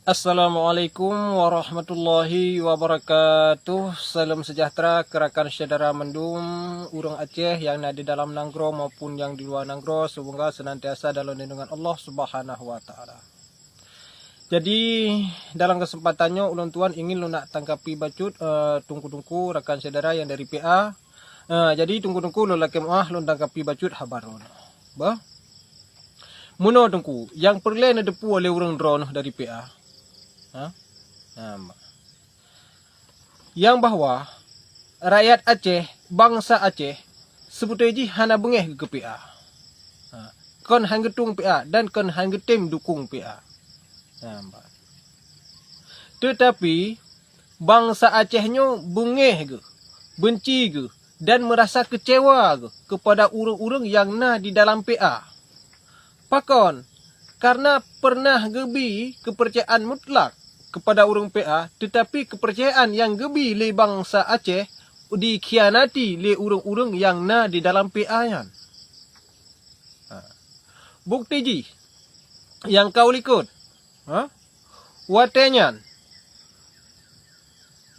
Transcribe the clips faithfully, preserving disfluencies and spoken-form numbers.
Assalamualaikum warahmatullahi wabarakatuh. Salam sejahtera keu rakan syedara mandum ureuëng Aceh nyang na di dalam nanggroe maupun nyang di luwa nanggroe. Semoga senantiasa dalam lindungan Allah Subhanahu wa Taala. Jadi, dalam kesempatan nyoe ulôn tuan ingin lôn nak tangkapi bacut, eh, teungku-teungku rakan syedara nyang dari P A. Eh, jadi teungku-teungku lôn lakée meuáh lôn tangkapi bacut haba droeneuh. Bah. Meunoe teungku, nyang peureulée neuteupeue lé ureuëng droeneuh dari P A. Ha? Nah, nyang bahwa rakyat Aceh, bansa Aceh, seubeutôi jih hana beungéh keu P A. Ha, kon han geutueng P A dan kon han geutem dukong P A. Ha, teutapi, bansa Aceh nyoe beungéh geuh, beunci geuh, dan meurasa keucewa geuh keupada ureuëng-ureuëng nyang na di dalam P A. Pakon? Kareuna peureunah geubi keupeurcayaan mutlak keupada ureuëng P A, teutapi keupeurcayaan nyang geubi lé bansa Aceh dikhianati lé ureuëng-ureuëng nyang na di dalam P A nyan. Ha. Bukeuti jih, nyang ka u likot, ha? Watée nyan,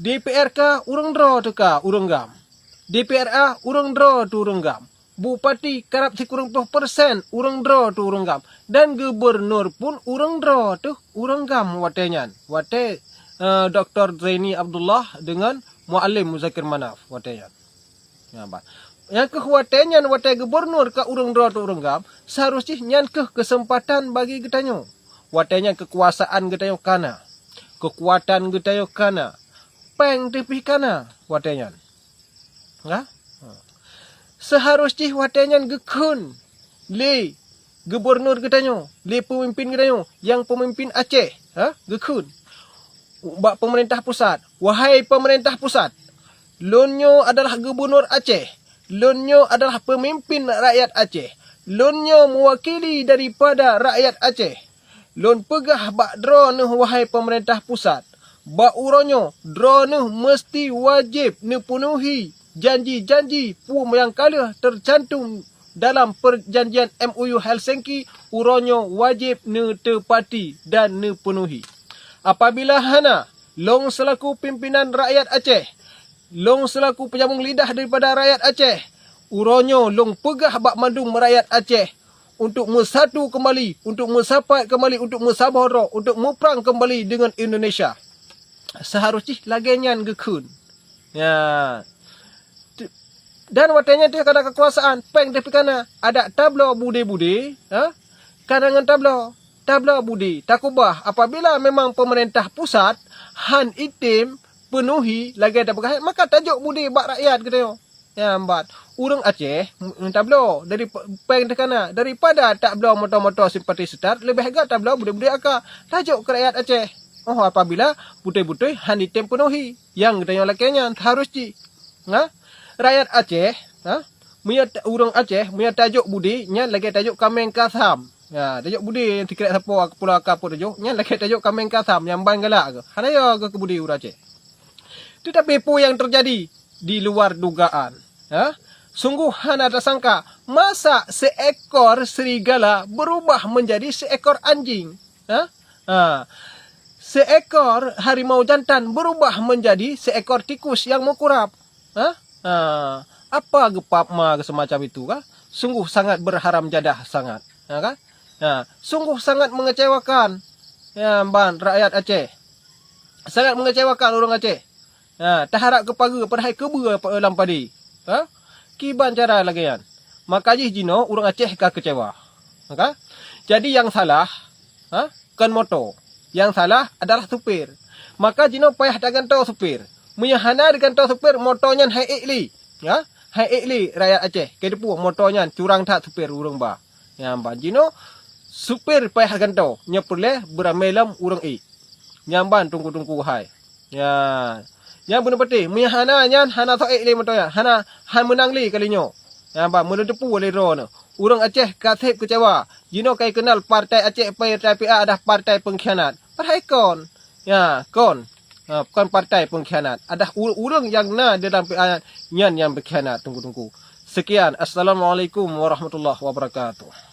D P R K ureuëng droe teuka ureuëng GAM. D P R A ureuëng droe teuh ureuëng GAM. Bupati karab sikureueng ploh persen ureuëng droe teuh ureuëng GAM. Dan gubunur pun ureuëng droe teuh ureuëng GAM watée nyan. Watée, eh, Doktor Zaini Abdullah deungon Mualem Muzakir Manaf watée nyan. Nyan ban. Nyang keuh watée nyan, watée gubunur ka ureuëng droe teuh ureuëng GAM, seharôh jih nyan keuh keuseumpatan bagi geutanyoe. Watée nyan keukuasaan geutanyoe kana, keukuatan geutanyoe kana, péng teuh pih kana watée nyan. Ha? Seharôh jih watée nyan geukheun lé gubunur geutanyoe, lé peumimpin geutanyoe, nyang peumimpin Aceh, ha, geukheun bak peumeurintah pusat, "Wahai peumeurintah pusat, lôn nyoe adalah gubunur Aceh, lôn nyoe adalah peumimpin rakyat Aceh, lôn nyoe meuwakili daripada rakyat Aceh. Lôn peugah bak droeneuh, wahai peumeurintah pusat, bak uroe nyoe droeneuh meuseuti wajéb neupeunuhi janji-janji peue nyang ka lheueh teucantum dalam peujanjian M O U Helsinki, uroe nyoe wajéb neuteupati dan neupeunuhi. Apabila hana, lôn seulaku pimpinan rakyat Aceh, lôn seulaku peunyambong lidah daripada rakyat Aceh, uroe nyoe lôn peugah bak mandum rakyat Aceh, untuk meusatu keumbali, untuk meusapat keumbali, untuk meusaboh droe, untuk muprang keumbali deungon Indonesia." Seharôh jih lagée nyan geukheun. Ya. Dan watée nyan teuh kana keukuasaan, péng teuh pih kana, adak tabloe budé-budé, ha? Kana ngon tabloe, tabloe budé, takubah. Apabila memang peumeurintah pusat han item peunuhi lagée tapeugah, maka tajok budé bak rakyat geutanyoe. Nyan ban. Ureuëng Aceh ngon tabloe dari p-, péng teuh kana, daripada tabloe moto-moto simpati seutôt, leubeh gét tabloe budé-budé aka. Tajok keu rakyat Aceh. Oh, apabila beutôi-beutôi han item peunuhi, nyang geutanyoe lakée nyan harôh jih. Ha? Rakyat Aceh, ha? Meunyoe ta-, ureuëng Aceh, meunyoe tajok budé, nyan lagée tajok kaméng kasam. Ha, tajok budé nyang sikrek sapoe pulo aka peuet tujoh, nyan lagée tajok kaméng kasam nyang ban galak geuh. Hana yo geuh keu budé ureuëng Aceh. Tetapi peue nyang teujadi di luar dugaan. Ha? Sungguh hana tasangka, masa seekor serigala berubah menjadi seekor anjing? Ha? Ha. Seekor harimau jantan berubah menjadi seekor tikus yang meukurab. Ha? Ha. Apa geupap ma geuh semacam itu, ka? Sungguh sangat berharam jadah sangat. Ha, ka? Ha. Sungguh sangat mengecewakan, ya, ban rakyat Aceh. Sangat mengecewakan ureuëng Aceh. Ha, taharap keu pageue, padahai keubeue pa-, lam padé. Ha? Kiban cara lagée nyan. Maka jih jinoe ureuëng Aceh ka keucewa. Maka, jadi nyang salah, ha, kon moto. Nyang salah adalah supir. Maka jinoe payah tagantoe supir. Meunyoe hana digantoe supir, moto nyan han ék lé. Ha? Han ék lé rakyat Aceh. Keu teupeu moto nyan curang that supir ureuëng ba. Nyan ban jinoe supir payah gantoe, nyoe peureulée beuramé lom ureuëng ék. Nyan ban teungku-teungku hai. Ya. Nyan beuna patéh, meunyoe hana nyan hana soe ék lé meutoya, hana, han meunang lé kali nyoe. Nyan ban meuleuteupeu lé droeneuh. Ureuëng Aceh ka seb keucewa. Jinoe ka ikenal partai Aceh, partai P A adalah partai pengkhianat. Padahai kon. Ya, kon. Ha, kon partai pengkhianat. Adalah ureuëng-ureuëng nyang na di dalam P A nyan nyang pengkhianat, teungku-teungku. Sekian. Assalamualaikum warahmatullahi wabarakatuh.